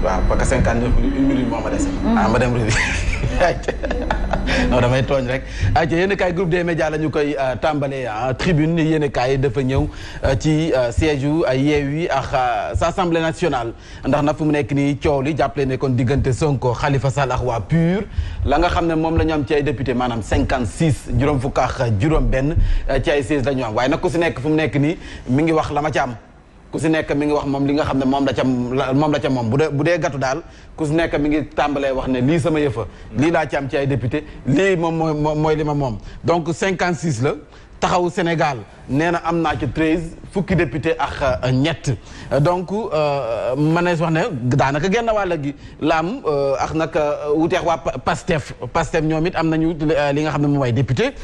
waaw parce que 59 minutes 1 minute moo ma dese. ma dem revue non damay tooñ rek. ayca yéen a kaay groupe des médias la ñu koy tàmbalee tribune yéen a kaay dafa ñëw ci siège yu Yewwi ak sa assemblée nationale ndax nag fu mu nekk nii coow li jàppale ne kon diggante Sonko Khalifa Sall ak waa PUR la nga xam ne moom la ñu am ci ay député maanaam 56 juróom fukk ak juróom-benn ci ay siège la ñu am waaye nag ku si nekk fu mu nekk nii mi ngi wax la ma ci am. ku si nekk mi ngi wax moom li nga xam ne moom la ca moom bu dee gàttu daal ku si nekk mi ngi tàmbalee wax ne lii sama yëfa lii laa ci am ci ay député lii moom mooy li ma moom donc 56 la taxawu Sénégal nee na am naa ci 13 fukki député ak ñett donc mën nañ wax ne daanaka genn wàll gi la am ak nag wuteex waa Pastef ñoom it am nañu li nga xam ne moom mooy député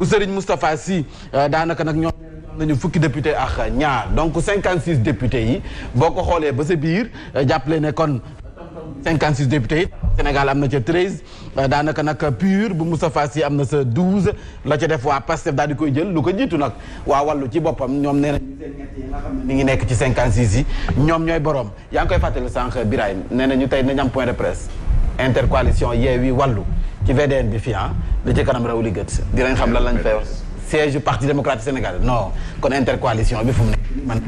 Serigne Moustapha Sy daanaka nag ñoom nañu fukki député ak ñaar donc 56 députés yi boo ko xoolee ba sa biir jàppale ne kon 56 députés yi Sénégal am na ca 13 daanaka nag PUR bu Moustapha Sy am na sa 12 la ca def waa Pastef daal di koy jël lu ko jiitu nag waa wàllu ci boppam ñoom nee nañu seen ñett yi nga xam ne mi ngi nekk ci 56 yi ñoom ñooy borom yaa ngi koy fàttali sànq Birahim nee nañu tey nañ am point de presse intercoalition Yewwi Wallu ci VDN bi fii da ci kanam raw li gët dinañ xam lan lañ fay wax siège parti démocratique sénégalais non kon intercoalition bi fu mu nekk man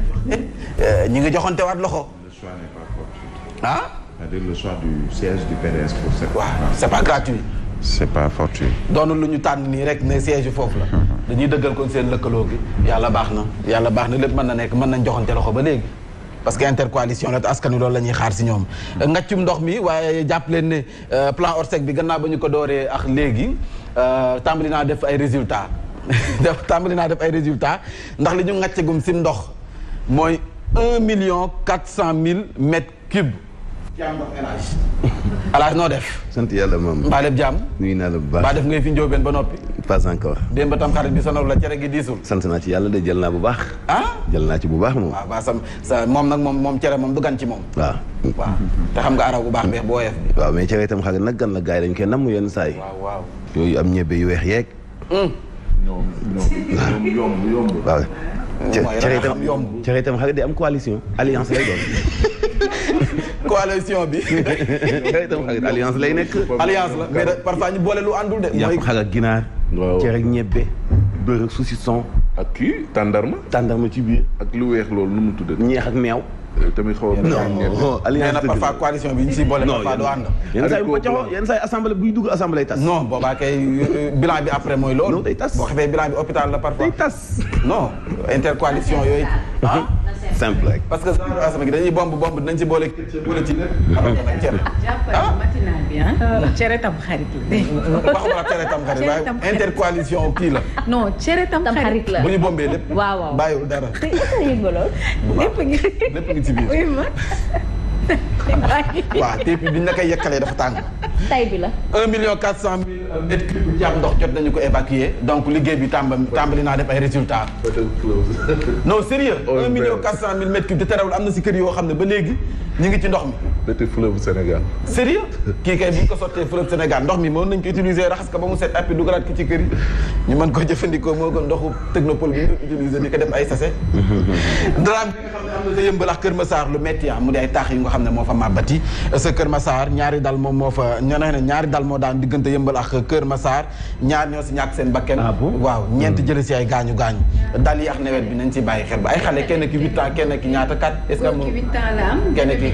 ñi ngi joxante waat loxo. Le choix n'est pas fortuit. Ah. C'est-à-dire le choix du siège du PDS pour cette. waaw c'est pas gratuit. C'est pas fortuit. doonul lu ñu tànn nii rek ne siège foofu la. dañuy dëggal kon seen lëkkaloo gi. yàlla baax na lépp mën na nekk mën nañ joxante loxo ba léegi. parce que intercoalition la askan wi loolu la ñuy xaar si ñoom. ngaccum ndox mi waaye jàpp leen ne plan Orsec bi gannaaw ba ñu ko dooree ak léegi tàmbali naa def ay résultats. tàmbali naa def ay résultats ndax li ñu ngàccegum si ndox mooy 1,400,000 mètres cubes. jàmm ndox El Hadj noo def. sant yàlla moom. mbaa lépp jàmm. nuyu naa la bu baax mbaa def ngay fi njóobeen ba noppi. pas encore. démb tam xarit bi sonal la cere gi diisul. sant naa ci yàlla de jël naa bu baax. jël naa ci bu baax moom. waaw ba sa moom nag moom cere moom du gan ci moom. waaw. te xam nga araw bu baax beex bu woyof bi. waaw mais cere itam xarit nag gan la gars yi dañ koy namm yenn saa yi. waaw. yooyu am ñebe yu weex yeeg. yomb. waaw. cere itam xarit di am coalition alliance lay doon. coalition bi. cere itam xarit alliance lay nekk. alliance la mais parfois ñu boole lu àndul de. yàpp xar ak ginaar. waaw cere ak ñebe. beurre ak saucisson. ak kii tàndarma ci biir. ak lu weex loolu nu mu tuddee. ñeex ak meew. tamit xaw a. non alliance na parfois coalition bi ñu siy boole parfois du ànd. yenn saa yi assemblée buy dugg assemblée tas. non boobaa kay bilan bi après mooy loolu. non day tas boo xamee bilan bi hôpital la parfois. day tas. non intercoalition yooyu. simple rek. parce que genre asama gi dañuy bomb dinañ ci boole ci lépp. matinal bi cere tam xarit la. waxuma cere tam xarit waaye intercoalition kii la. non cere tam xarit la. bu ñu bombee lépp. waaw bàyyiwul dara. lépp ngi ci biir. waaw te puis biñ la koy yekkalee dafa tàng. tay bi la. 1,400,000 mètres cubes jàpp ndox jot nañu ko évacuer donc liggéey bi tàmbali naa def ay résultats. non sérieux 1,400,000 mètres cubes te terewul am na si kër yoo xam ne ba léegi ñu ngi ci ndox mi. petit fleuve Sénégal. sérieux kii kay bu ñu ko sottee fleuve Sénégal ndox mi mën nañ ko utiliser raxas ko ba mu set appi dugalaat ko ci kër yi ñu mën ko jëfandikoo moo gën ndoxu technopole bi ñu utiliser di ko def ay sachet. drame bi nga xam ne am na sa Yëmbal ak Kër Massar lu métti mu di ay taax yu nga xam ne moo fa màbbati sa Kër Massar ñaari dal moom moo fa ñaari dal moo daan diggante Yëmbal ak Kër Massar ñaar ñoo si ñàkk seen bakken. waaw ñeent jële si ay gaañu dal yi ak nawet bi nañ si bàyyi xel ba ay xale kenn ki 8 ans kenn ki ñaata 4 est-ce que am 8 ans la am kenn ki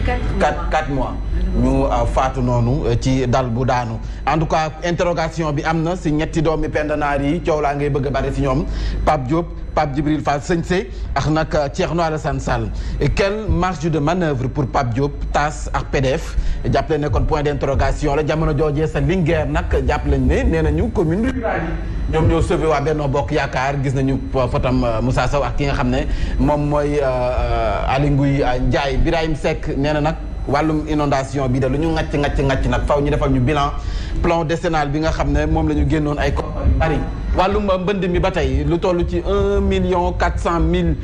4 mois ñu faatu noonu ci dal bu daanu en tout cas interrogation bi am na si ñetti doomi pendanaar yi coow laa ngay bëgg a bari si ñoom Pape Diop Pape Djibril Fall Sëñse ak nag Thierno Alassane Sall et quelle marge de manœuvre pour Pape Diop TAS ak PDF jàppale ne kon point d'interrogation la jamono joojee sa Linguère nag jàppale ne nee nañu commune rurale yi ñoom ñoo sauvé waa Benno Bokk Yaakaar gis nañu fotam Moussa Sow ak ki nga xam ne moom mooy Aly Ngouille Ndiaye Birahim Seck nee na nag wàllum inondation bi da lu ñu ngacc nag faw ñu defal ñu bilan plan décennal bi nga xam ne moom la ñu génnoon ay koppar yu bari wàllum mbënd mi ba tey lu toll ci 1,400,000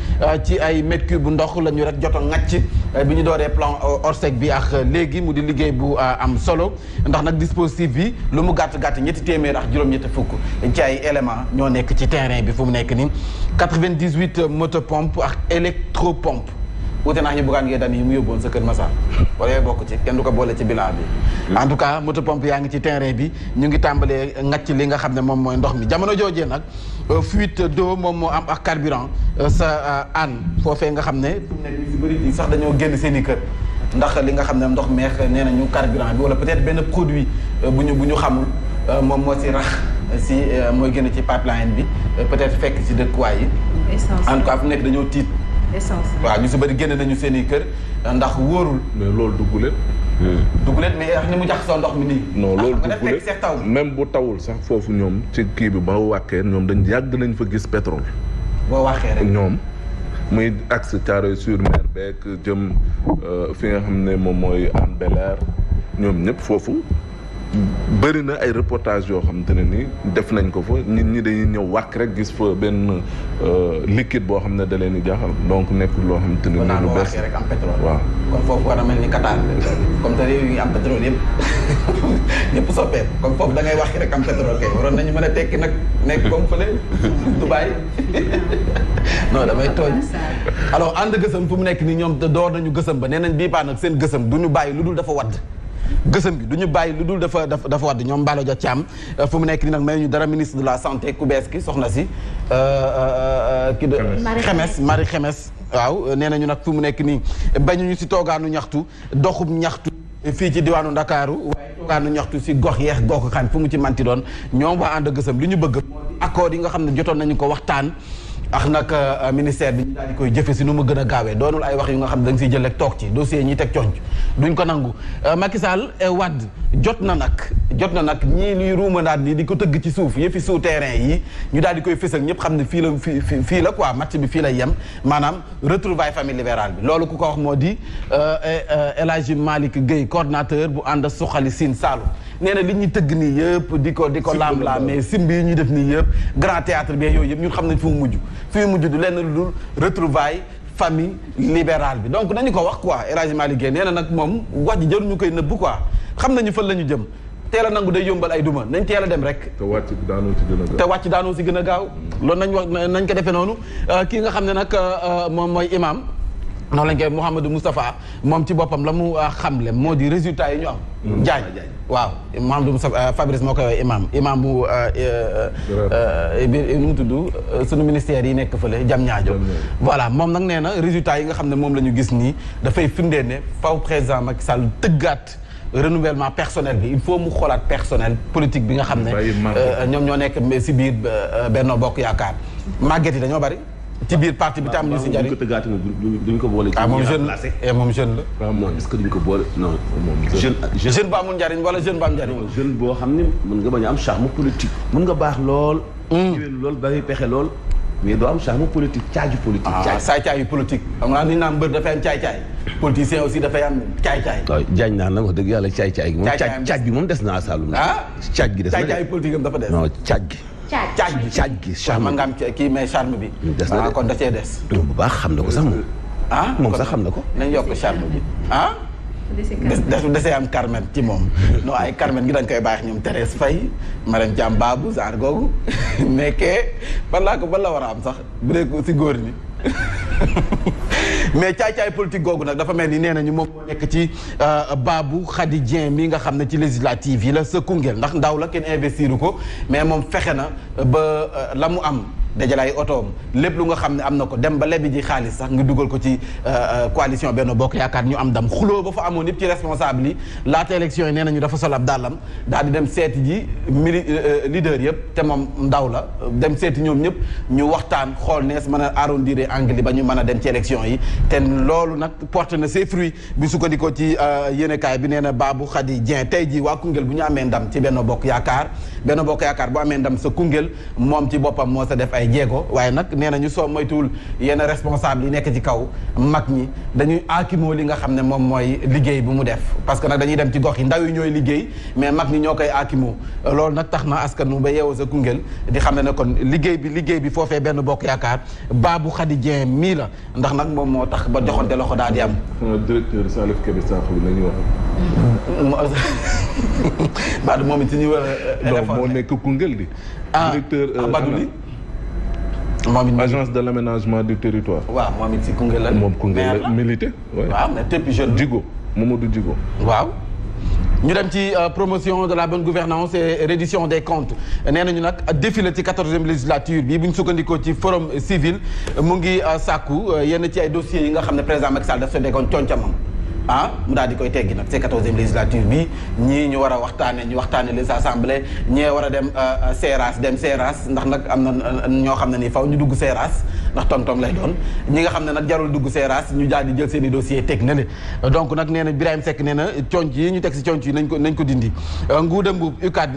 ci ay mètres cubes bu ndox la ñu rek jot a ngacc bi ñu dooree plan Orsec bi ak léegi mu di liggéey bu am solo ndax nag dispositif bi lu mu gàtt ñetti téeméer ak juróom-ñetti fukk ci ay éléments ñoo nekk ci terrain bi fu mu nekk ni 98 motopompe ak électropompe wute naa ñu Bougane Gueye Dany yi mu yóbboon sa Kër Massar wala yooyu bokk ci kenn du ko boole ci bilan bi en tout cas moto pompe yaa ngi ci terrain bi ñu ngi tàmbalee ngacc li nga xam ne moom mooy ndox mi jamono joojee nag fuite d'eau moom moo am ak carburant sa foofee nga xam ne fu mu nekk ñu si bëri sax dañoo génn seen i kër ndax li nga xam ne ndox meex nee nañu carburant bi wala peut-être benn produit bu ñu xamul moom moo si rax si mooy génn ci pipeline bi peut-être fekk si dëkkuwaay yi en tout cas fu nekk dañoo tiit waaw ñu si bëri génn nañu seen i kër ndax wóorul mais loolu dugguleen mais ni mu jaxasoo ndox mi nii non loolu dugguleen taw même bu tawul sax foofu ñoom ci kii bi ba wàkkee ñoom dañ yàgg nañ fa gis pétrole boo waxee rek ñoom muy axe Thiaroye-sur-Mer beek jëm fi nga xam ne moom mooy Hann Bel-Air ñoom ñëpp foofu bëri na ay reportage yoo xamante ne ni def nañ ko fa nit ñi dañuy ñëw wàkk rek gis fa benn liquide boo xam ne da leen di jaaxal donc nekkul loo xamante ne ni lu bees rek am pétrole waaw kon foofu war a mel ni Qatar comme te réew yi am pétrole yëpp ñëpp soppeeku comme foofu da ngay wax rek am pétrole kay waroon nañu mën a tekki nag nekk comme fële Dubaï non damay tooñ alors ànd gësëm fu mu nekk nii ñoom door nañu gësëm ba nee nañ bii paa nag seen gësëm du ñu bàyyi lu dul dafa wadd gësëm bi du ñu bàyyi lu dul dafa wadd ñoom Mballo Dia Thiam fu mu nekk nii nag may ñu dara ministre de la santé ku bees ki soxna si ki de Marie Khemesse waaw nee nañu nag fu mu nekk nii bañu ñu si toogaanu ñaxtu doxub ñaxtu fii ci diwaanu Ndakaaru waaye toogaanu ñaxtu si gox yeex gox xam fu mu ci manti doon ñoom waa ànd gësëm li ñu bëgg accord yi nga xam ne jotoon nañu ko waxtaan ak nag ministère bi ñu daal di koy jëfe si nu mu gën a gaawee doonul ay wax yu nga xam ne da nga siy jël rek toog ci dossier ñi teg conc duñ ko nangu Macky Sall Wade jot na nag ñii luy ruumandaat nii di ko tëgg ci suuf yëfi souterrain yi ñu daal di koy fësal ñëpp xam ne fii la quoi match bi fii lay yem maanaam retrouvaille famille libérale bi loolu ku ko wax moo di El Hadji Malick Gueye coordinateur bu ànd suxali Sine Saloum nee na li ñuy tëgg nii yëpp di ko laam-laamee simb yi ñuy def nii yëpp grand théâtre bi yooyu yëpp ñun xam nañ fu mu mujj du lenn lu dul retrouvaille famille libérale bi donc nañu ko wax quoi El Hadji Malick Gueye nee na nag moom wax ji jarul ñu koy nëbb quoi xam nañu fan la ñu jëm teel a nangu day yombal ay duma nañ teel a dem rek. te wàcc daanoo si gën a gaaw. loolu nañ wax nañ ko defee noonu kii nga xam ne nag moom mooy imam noonu lañ koy Mouhamadou Moustapha moom ci boppam la mu xamle moo di résultat yi ñu am. Diagne waaw Mouhamadou Moustapha Fabrice moo koy woowee imam bu nu mu tudd sunu ministère yi nekk fële Diamniadio voilà moom nag nee na résultat yi nga xam ne moom la ñu gis nii dafay firndee ne faw président Macky Sall tëggaat renouvellement personnel bi il faut mu xoolaat personnel politique bi nga xam ne ñoom ñoo nekk si biir Benno Bokk Yaakaar màgget yi dañoo bari ci biir parti bi tam ñu si njëriñ duñ ko boole ci moom jeune la non est-ce que duñ ko boole non jeune bu amul njariñ wala jeune bu am njariñ jeune boo xam ne mën nga bañ a am charme politique mën nga baax lool lool bari pexe lool mais doo am charme politique caaju politique caay-caayu politique xam nga ni naan mbër dafay am caay-caay politicien aussi dafay am caay-caay waaw jaañ naa nag wax dëgg yàlla caay-caay gi moom caaj bi moom des na Saloum caaj gi des na caay-caayu politique am dafa des non caaj gi caaj gi charme man nga am kii mais charme bi des na kon da cee des bu baax xam na ko sax moom moom sax xam na ko nañ yokk charme bi desee am Carmen ci moom non ay Carmen gi dañ koy baax ñoom Thérèse Faye Marème Thiam Babou genre googu mais ban la war a am sax bu dee ko si góor ñi mais caay-caay politique googu nag dafa mel ni nee nañu moom moo nekk ci Babou Khady Dieng mi nga xam ne ci législative yi la sa Koungheul ndax ndaw la kenn investiru ko mais moom fexe na ba la mu am dajale ay otoom lépp lu nga xam ne am na ko dem ba lebi ji xaalis sax nga dugal ko ci coalition Benno Bokk Yaakaar ñu am dam xuloo ba fa amoon yëpp ci responsable yi laata élection yi nee nañu dafa sol ab dàllam daal di dem seeti ji leader yëpp te moom ndaw la dem seeti ñoom ñëpp ñu waxtaan xool nees mën a arrondir angle yi ba ñu mën a dem ci élection yi te loolu nag porte na ses fruits bi sukkandikoo ci yéenekaay bi nee na Babou Khady Dieng tey jii waa Koungheul bu ñu amee ndam ci Benno Bokk Yaakaar bu amee ndam sa Koungheul moom ci boppam moo sa def ay jéego waaye nag nee nañu soo moytuwul yenn responsable yi nekk ci kaw mag ñi dañuy aakimoo li nga xam ne moom mooy liggéey bu mu def parce que nag dañuy dem ci gox yi ndaw yi ñooy liggéey mais mag ñi ñoo koy aakimoo loolu nag tax na askan nu ba yeewoo sa Koungheul di xam ne kon liggéey bi foofee Benno Bokk Yaakaar Babou Khady Dieng mii la ndax nag moom moo tax ba joxante loxo daal di am. directeur Salif Kébé Sakho bi la ñuy wax. Badou moom it ci ñu war a. moo nekk Koungheul di. directeur Badou li moom agence de l'aménagement du territoire. waaw moom it si Koungheul la. moom Koungheul la milité. waaw mais tëpp jeune. Djigo Mamadou Djigo. waaw. ñu dem ci promotion de la bonne gouvernance et reddition des comptes nee nañu nag défilé ci 14e législature bi bu ñu sukkandikoo ci forum civil mu ngi sàkku yenn ci ay dossiers yi nga xam ne président Macky Sall daf soo déggoon concamam mu daal di koy teggi nag c'est 14e législature bi ñii ñu war a waxtaane les assemblées ñee war a dem seeraas ndax nag am na ñoo xam ne nii faw ñu dugg seeraas ndax tom-tom lay doon ñi nga xam ne nag jarul dugg seeraas ñu daal di jël seen i dossier teg na le donc nag nee na Birahim Seck nee na conc yi ñu teg si conc yi nañ ko dindi Ngouda Mboup UCAD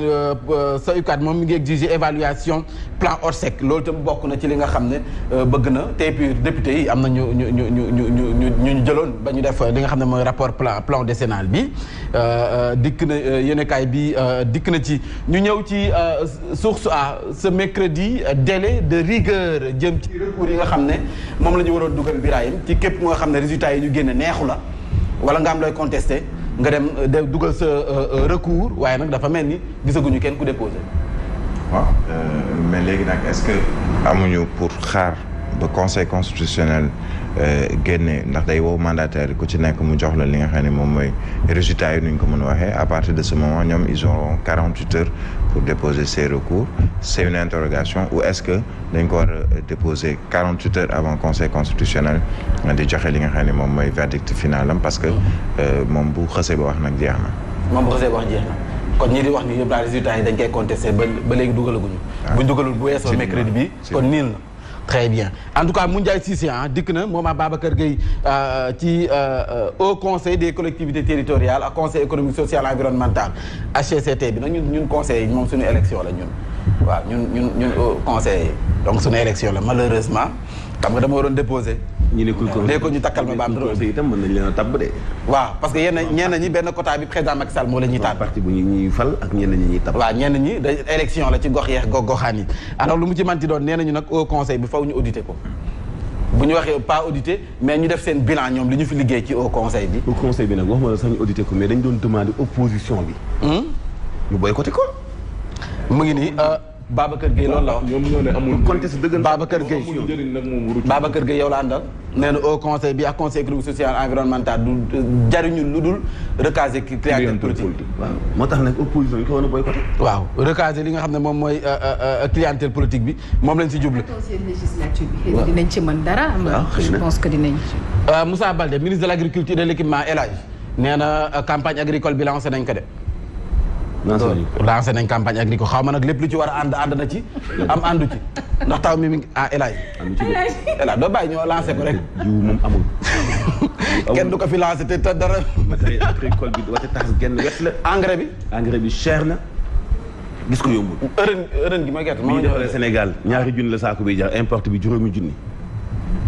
sa UCAD moom mi ngi exiger évaluation plan Orsec loolu tam bokk na ci li nga xam ne bëgg na te puis député yi am na ñu jëloon ba ñu def li nga xam ne mooy rapport plan décennal bi dikk na yéenekaay bi dikk na ci ñu ñëw ci source a ce mercredi délai de rigueur jëm ci recours yi nga xam ne moom la ñu waroon dugal Birahim ci képp nga xam ne résultats yi ñu génne neexu la wala nga am looy contesté nga dem dugal sa recours waaye nag dafa mel ni gisaguñu kenn ku déposé. waaw mais léegi nag est-ce que amuñu pour xaar ba conseil constitutionnel génne ndax day wow mandataire ku ci nekk mu jox la li nga xam ne moom mooy résultats yi nuñ ko mën a waxee à partir de ce moment ñoom ils auront 48 heures pour déposer ces recours c'est une interrogation ou est-ce que dañ ko war a déposer 48 heures avant conseil constitutionnel di joxe li nga xam ne moom mooy verdict final am parce que moom bu xësee ba wax nag jeex na. moom bu xësee ba wax jeex na kon ñii di wax ni yëpp daal résultats yi dañ koy contesté ba léegi dugalaguñu. buñ dugalul bu weesoo mercredi bi kon niil na. très bien en tout cas Moundiaye Cissé dikk na moom ak Babacar Gueye ci Haut Conseil des collectivités territoriales ak conseil économique social environnemental HCCT bi nag ñun conseil moom suñu élection la ñun waaw ñun conseil donc suñu élection la malheureusement xam nga dama waroon déposer. ñu nekkul conseil ko ñu takkal ma baam conseil itam mën nañ leen a tabb de. waaw parce que ñenn ñi benn quota bi président Macky Sall moo la ñuy tabb. parti bu ñuy fal ak ñenn ñi ñuy tabb. waaw ñenn ñi da élection la ci gox yeex goxaan yi alors lu mu ci manti doon nee nañu nag au conseil bi faw ñu audité ko bu ñu waxee pas audité mais ñu def seen bilan ñoom li ñu fi liggéey ci au conseil bi. au conseil bi nag waxuma la sax ñu audité ko mais dañ doon demander opposition bi. ñu boycotté ko. mu ngi nii. Babacar Gueye loolu la wax ñoom ñoo ne amul contesté dëgg Babacar Gueye amul njëriñ nag moom Babacar Gueye yow la àndal nee na au conseil bi ak conseil économique social environnemental du jariñu lu dul recaser clientèle politique. waaw moo tax nag opposition yi ko war a boycotté. waaw recaser li nga xam ne moom mooy clientèle politique bi moom lañ si jublu. conseil législatif bi dinañ ci mën dara. je pense que dinañ ci. Moussa Baldé ministre de l'agriculture et de l'équipement El Hadj nee na campagne agricole bi lancé nañ ko de. lancé nañ campagne agricole xaw ma nag lépp lu ci war a ànd na ci am àndu ci ndax taw mi ngi El Hadj doo bàyyi ñoo lancé ko rek jiw moom amul kenn du ko fi lancé te dara matériel agricole bi wate tax genn wet la engrais bi cher na gis ko yombul ërën gi mooy gerte bi ñu defaree Sénégal ñaari junni la saako bi jar importe bi juróomi junni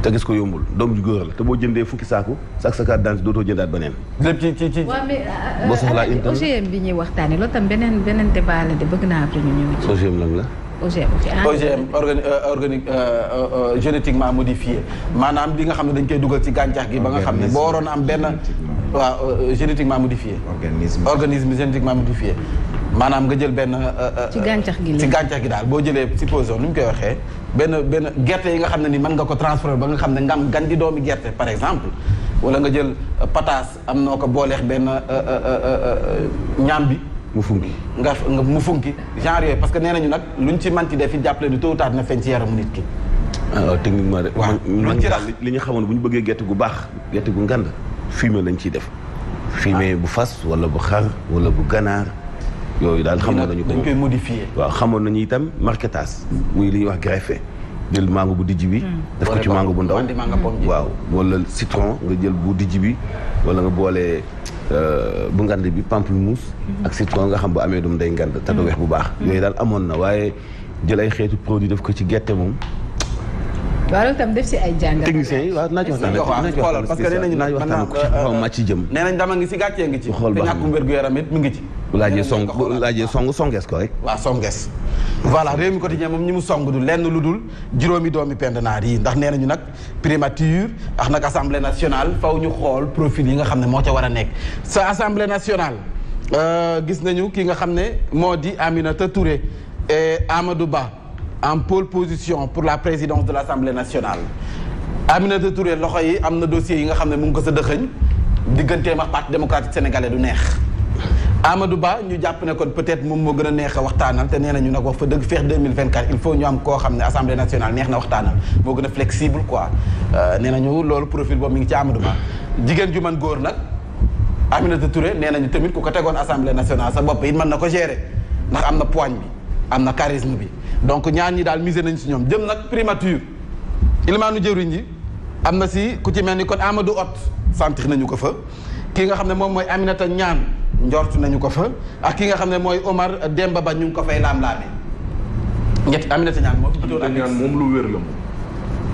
te gis ko yombul doom ju góor la te boo jëndee fukki saako sa carte d'identité dootoo jëndaat beneen. lépp ci. waaw mais boo soxlaa OGM bi ñuy waxtaanee loolu tam beneen débat la de bëgg naa après ñu ñëw ci. OGM lan la. OGM organique génétiquement modifié maanaam li nga xam ne dañ koy dugal ci gàncax gi ba nga xam ne boo waroon am benn. waaw génétiquement modifié. organisme génétiquement modifié. maanaam nga jël benn. ci gàncax gi ci gàncax gi daal boo jëlee supposons nu ñu koy waxee benn gerte yi nga xam ne ni mën nga ko transformer ba nga xam ne nga am gan di doomi gerte par exemple wala nga jël pataas am noo ko booleex benn ñaam bi. mu funki nga mu funki genre yooyu parce que nee nañu nag luñ ci manti def fi jàppale ni tôt ou tard na feeñ ci yaramu nit ki. waaw techniquement de. waaw luñ ci rax li ñu xamoon bu ñu bëggee gerte gu baax gerte gu ngand fumier lañ ciy def. fumier bu fas wala bu xar wala bu ganaar. yooyu daal xamoon nañu ko dañ koy modifier. waaw xamoon nañu itam marquetage muy li ñuy wax greffé jël mango bu dijj bi. def ko ci mango bu ndaw waaw wala citron nga jël bu dijj bi wala nga boole bu ngand bi pamplemousse. ak citron nga xam bu amee doom day ngand te du weex bu baax. yooyu daal amoon na waaye jël ay xeetu produit def ko ci gerte moom. waaw loolu tam def si ay jàngat. techniciens yi waaw naa ci waxtaan parce que nee nañu nag waxtaan ko ci xaw ma ci jëm. nee nañ dama ngi si gàccee ngi ci. xool te baax ñàkkum wér-gu-yaram it mu ngi ci. bu laajee songees ko rek. waaw songees. voilà réew mi quotidien moom ñi mu song du lenn lu dul juróomi doomi pend naar yi ndax nee nañu nag primature ak nag assemblée nationale faw ñu xool profil yi nga xam ne moo ca war a nekk sa assemblée nationale gis nañu ki nga xam ne moo di Aminata Touré et Amadou Ba en pole position pour la présidence de l'Assemblée nationale Aminata Touré loxo yi am na dossier yi nga xam ne mu ngi ko sa dëxëñ digganteem ak parti démocratique sénégalais du neex Amadou Ba ñu jàpp ne kon peut-être moom moo gën a neex a waxtaanal te nee nañu nag wax fa dëgg feex 2024 il faut ñu am koo xam ne Assemblée nationale neex na waxtaanal moo gën a flexible quoi nee nañu loolu profil boobu mi ngi ci Amadou Ba jigéen ju man góor nag Aminata Touré nee nañu tamit ku ko tegoon Assemblée nationale sa bopp it mën na ko gérer ndax am na poigne bi am na charisme bi donc ñaar ñi daal misé nañ si ñoom jëm nag primature ilmaanu jëwriñ ji am na si ku ci mel ni kon Amadou Hott sentir nañu ko fa kii nga xam ne moom mooy Aminata Niane njort nañu ko fa ak ki nga xam ne mooy Omar Demba Ba ñu ngi ko fay laam-laame ñett Aminata Niane moom lu wér la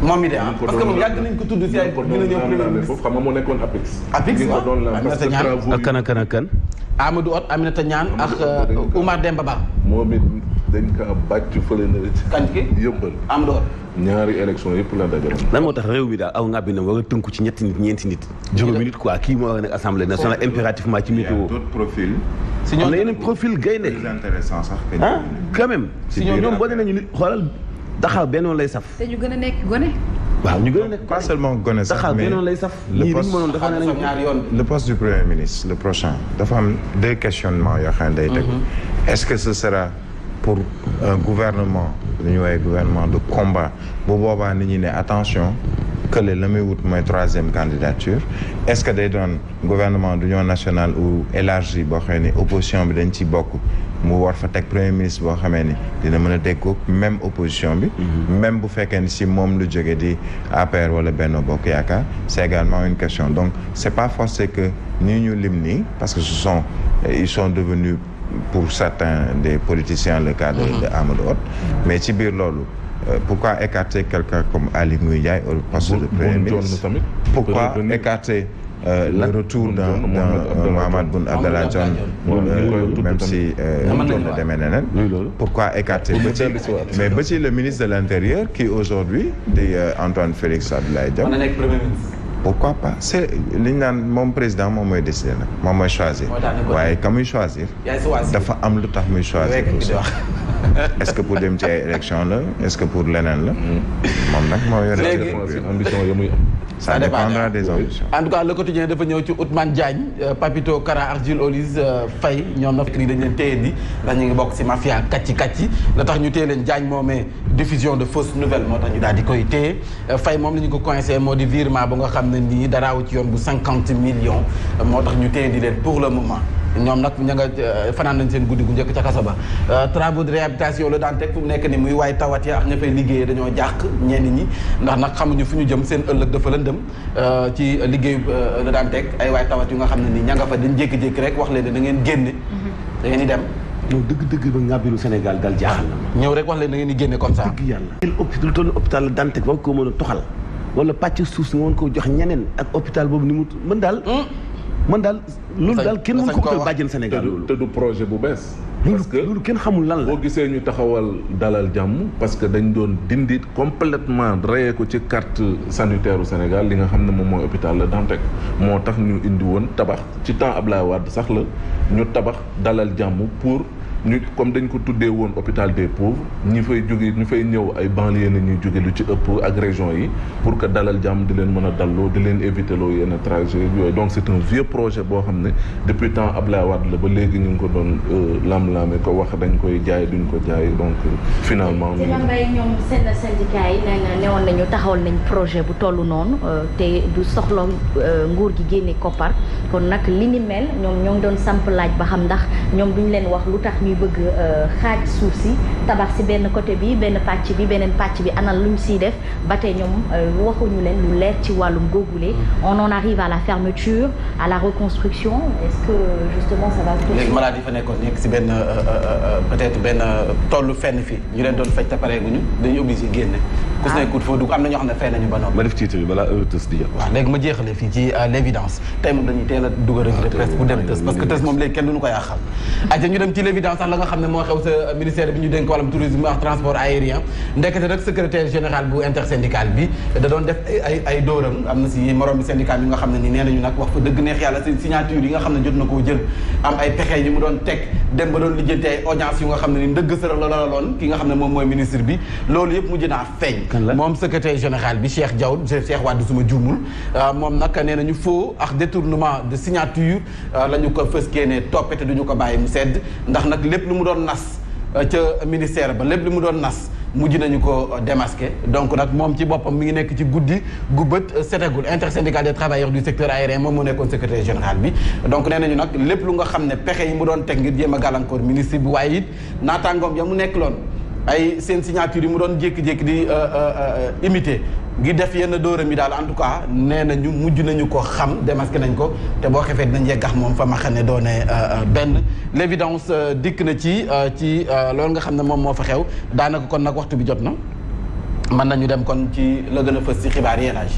moom mi de parce que moom yàgg nañ ko tudd si ay dina ñëw premier ministre foofu xam nga moo nekkoon APIX waaw Aminata Niane ak kan Amadou Hott Aminata Niane ak Omar Demba Ba moom it dañ ko bàcc fële na kañ ki yëmbal Amadou Hott ñaari élection yëpp la dajale. lan moo tax réew mi daal aw ngàbbi na war a tënku ci ñetti nit ñeenti nit juróomi nit quoi kii moo war a nekk assemblée nationale impérativement ci météo d'autres profils. si ñoom am na yeneen profil gaynde plus intéressant sax. quand même si ñoom boo nee nañu nit xoolal daxaar bennoon lay saf te ñu gën a nekk gone. waaw ñu gën a nekk pas seulement gone sax daxaar mais bennoon lay saf ñii dañu mënoon dafa ne nañu le poste du premier ministre le prochain dafa am deux questionnements yoo xam ne day tegu. est-ce que ce sera pour un gouvernement lu ñu woowee gouvernement de combat bu boobaa nit ñi ne attention que la muy wut mooy troisième candidature est-ce que day doon gouvernement d'union nationale ou élargi boo xam ne opposition bi dañ ci bokk mu war fa teg premier ministre boo xamee ni dina mën a déggoo même opposition bi même bu fekkee ni si moom lu jóge di APR wala Benno Bokk Yaakaar c'est également une question donc c'est pas forcé que nii ñu lim nii parce que ils sont devenus pour certains des politiciens le cas de Amadou Hott mais ci biir loolu pourquoi écarter quelqu'un comme Aly Ngouille Ndiaye au poste de premier ministre pourquoi écarter le retour d'un Mahammed Boun Abdallah Dionne même si na demee neneen pourquoi écarter mais ba ci le ministre de l'Intérieur qui aujourd'hui di Antoine Félix Abdoulaye Diome pourquoi pas c'est li ñu naan moom président moom mooy décider nag moom mooy choisir waaye ka muy choisir dafa am lu tax muy choisir est-ce que pour dem ci ay élection la est-ce que pour leneen la moom nag moo yore ambition ya muy am ça dépendra des ambitions. En tout cas le quotidien dafa ñëw ci Ousmane Diagne Papito Kara ak Jules Olise Faye ñoom na fekk ni dañ leen téye di ndax ñu ngi bokk ci mafia kacci la tax ñu téye leen Diagne moomee diffusion de fausses nouvelles moo tax ñu daal di koy téye Faye moom la ñu ko coincé moo di virement ba nga xam ne nii daraawu ci yoon bu 50 millions moo tax ñu téye di leen pour le moment ñoom nag ña nga fanaan nañ seen guddi gu njëkk ca kaso ba travaux de réhabilitation la daan teg fu mu nekk ni muy waay tawat ya ak ña fay liggéeyee dañoo jàq ñenn ñi ndax nag xamuñu fu ñu jëm seen ëllëg dafa lëndëm ci liggéey la daan teg ay waay tawat yu nga xam ne ni ña nga fa dañ jékki-jékki rek wax leen ne da ngeen génne da ngeen di dem ñoom dëgg-dëgg ba ngàbbilu Sénégal dal jaaxal na ñëw rek wax leen da ngeen di génne comme ça dëgg yàlla lu toll hôpital la daan teg war ko mën a toxal wala pàcc suuf si nga woon ko jox ñeneen ak hôpital boobu ni mu mën daal loolu daal kenn mën ko utal bàjjen Sénégal loolu te du projet bu bees parce que loolu kenn xamul lan la boo gisee ñu taxawal dalal jàmm parce que dañ doon dindi complètement rayé ko ci carte sanitaire u Sénégal li nga xam ne moom mooy hôpital la Dantec moo tax ñu indi woon tabax ci temps Ablaye Wade sax la ñu tabax dalal jàmm pour ñu comme dañ ko tuddee woon hôpital des pauvres ñi fay jóge ñu fay ñëw ay banlieue na ñuy jóge lu ci ëpp ak région yi pour que dalal jàmm di leen mën a dalloo di leen éviter loo yenn trajet yooyu donc c'est un vieux projet boo xam ne depuis temps Ablaye Wade la ba léegi ñu ngi ko doon lam-laame ko wax dañ koy jaay duñ ko jaay donc finalement ci lambay ñoom seen syndicat yi newoon nañu taxawal nañ projet bu tollu noonu te du soxla nguur gi génne koppar kon nag li ni mel ñoom ñoo ngi doon samp laaj ba xam ndax ñoom duñ leen wax lu tax ñuy bëgg xaaj suuf si tabax si benn côté bi benn pàcc bi beneen pàcc bi anal luñ siy def ba tey ñoom waxuñu leen lu leer ci wàllum googule on en arrive à la fermeture à la reconstruction est-ce que justement ça va léegi malade yi fa nekkoon nekk si benn peut-être benn tollu fenn fii ñu leen doon faj te pareeguñu dañuy obligé génne ku si nekkut foo dugg am na ñoo xam ne fay nañu ba noppi. ma def titre bi balaa heure tës di jot. waaw léegi ma jeexale fii ci l'évidence tey moom dañuy teel a dugal revue de presse bu dem tës parce que tës moom léegi kenn duñu ko yàqal. aja ñu dem ci l'évidence sax la nga xam ne moo xew sa ministère bi ñu dénk wàllum tourisme ak transport aérien ndekete rek secrétaire général bu intersyndical bi da doon def ay dóoram am na si morom bi syndicat yi nga xam ne ni nee nañu nag wax fa dëgg neex yàlla si signature yi nga xam ne jot na koo jël am ay pexe yi mu doon teg dem ba doon lijjanti ay audience yu nga xam ne ni ndëgg sërëx la loon ki nga xam ne moom mooy ministre bi loolu yëpp mujj naa feeñ moom secrétaire général bi Cheikh Diaw Cheikh Wade suma juumul moom nag nee nañu faux ak détournement de signature la ñu ko fëskee ne toppete duñu ko bàyyi mu sedd ndax nag lépp lu mu doon nas ca ministère ba lépp lu mu doon nas mujj nañu ko démasqué donc nag moom ci boppam mi ngi nekk ci guddi gu bët setagul intersyndical des travailleurs du secteur aérien moom moo nekkoon secrétaire général bi donc nee nañu nag lépp lu nga xam ne pexe yi mu doon teg ngir jéem a gàllankoor ministre bi waaye it naataangoom ya mu nekk loon ay seen signature yi mu doon jékki-jékki di imité ngir def yenn dóoram yi daal en tout cas nee nañu mujj nañu ko xam démasqué nañ ko te boo xefee dinañ yeggax moom fa ma xam ne doone benn l'évidence dikk na ci loolu nga xam ne moom moo fa xew daanaka kon nag waxtu bi jot na mën nañu dem kon ci la gën a fës ci xibaar yeenage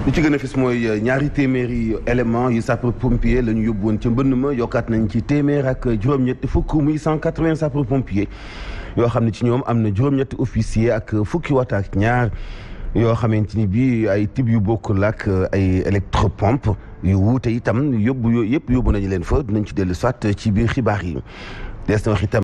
li ci gën a fës mooy ñaari téeméeri élément yu sapeur pompier la ñu yóbbu woon ca mbënn ma yokkaat nañ ci téeméer ak juróom-ñetti fukk muy 180 sapeur pompier yoo xam ne ci ñoom am na juróom-ñetti officier ak fukki wat ak ñaar yoo xamante ni bii ay type yu bokkul ak ay électropompe yu wuute itam yóbbu yooyu yëpp yóbbu nañu leen fa dinañ ci dellu soit ci biir xibaar yi des na wax itam